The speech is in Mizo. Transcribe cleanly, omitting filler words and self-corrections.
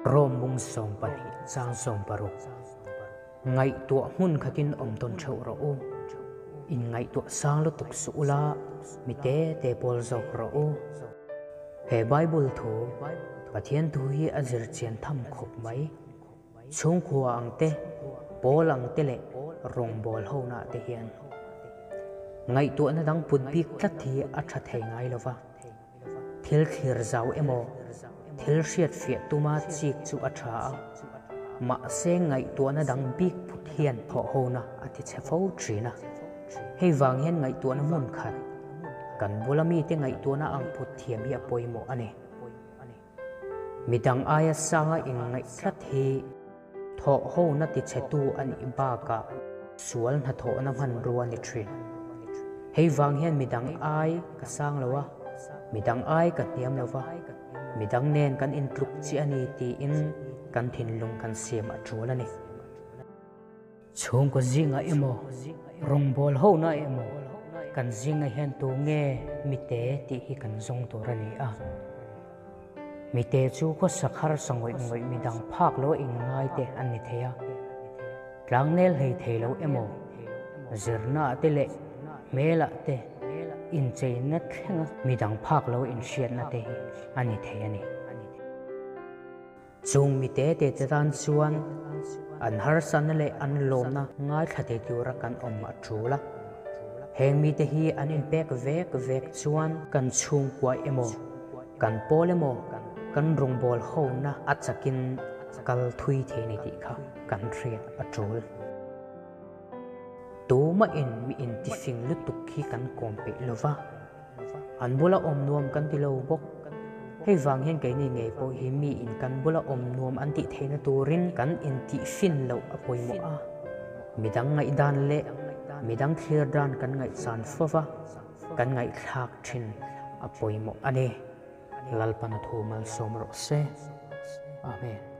Rom bung 12 chang 16 Ngaihtuah hmun khatin awm tawn theuh rawh u. In ngaihtuah sang lutuk suh ula, mi te te pawl zawk rawh u. He Bible thu, Pathian thu hi a zir chian tham khawp mai. Chhungkhua ang te, pawl ang te leh rawngbâwl hona te hian ngaihtuahna dang put bik tlat hi a tha thei ngai lo va. Thil thlir zau emaw, thil hriatfiah tuma chik chu a tha a, mahse ngaihtuahna dang bik put hian thawhhona a ti chhe fo thin a. Hei vang hian ngaihtuahna hmun khat, kan bula mite ngaihtuahna ang put thiam hi a pawimawh a ni. Midang aia sanga inngaih tlat hi thawhhona tichhetu a nih bakah sual hnathawhna hmanrua a ni thin. Hei vang hian midang ai ka sang lo a, midang ai ka hniam lo va, midang nen kan intluk chiah a ni tiin kan thinlung kan siam a tul a ni. Chhungkaw zingah emaw, rawngbâwl hona emaw, kan zingah hian tu nge mite tih hi kan zawng tur a ni a. Mite chu khawsak harsa ngawih ngawih midang phak lo inngai te an ni thei a. Tlangnel hlei thei lo emaw, zirnaah te leh hmelah te incheina thlenga midang phak lo inhriatna te hi a ni thei a ni. Chung mi te te te tan chuan an harsatna leh an lawmna ngaithla thei tura kan awm a tul a. Heng mite hi an inpek vek vek chuan kan chhungkua emaw, kan pawl emaw, kan rawngbâwl hona a chakin kal thui thei ni tih kha kan hriat a tul. Tumahin mi intifing lutuk hi kan kawm peih lo va. An bula awm nuam kan ti lo bawk. Hei vang hian keini ngei pawh hi mi in kan bula awm nuam an tih theihna turin kan intih fin loh a pawimawh a. Midang ngaihdan leh midang thlir dan kan ngaihsan fo va, kan ngaihthlak thin a pawimawh a ni. Lalpana thu malsawm rawh se. Amen.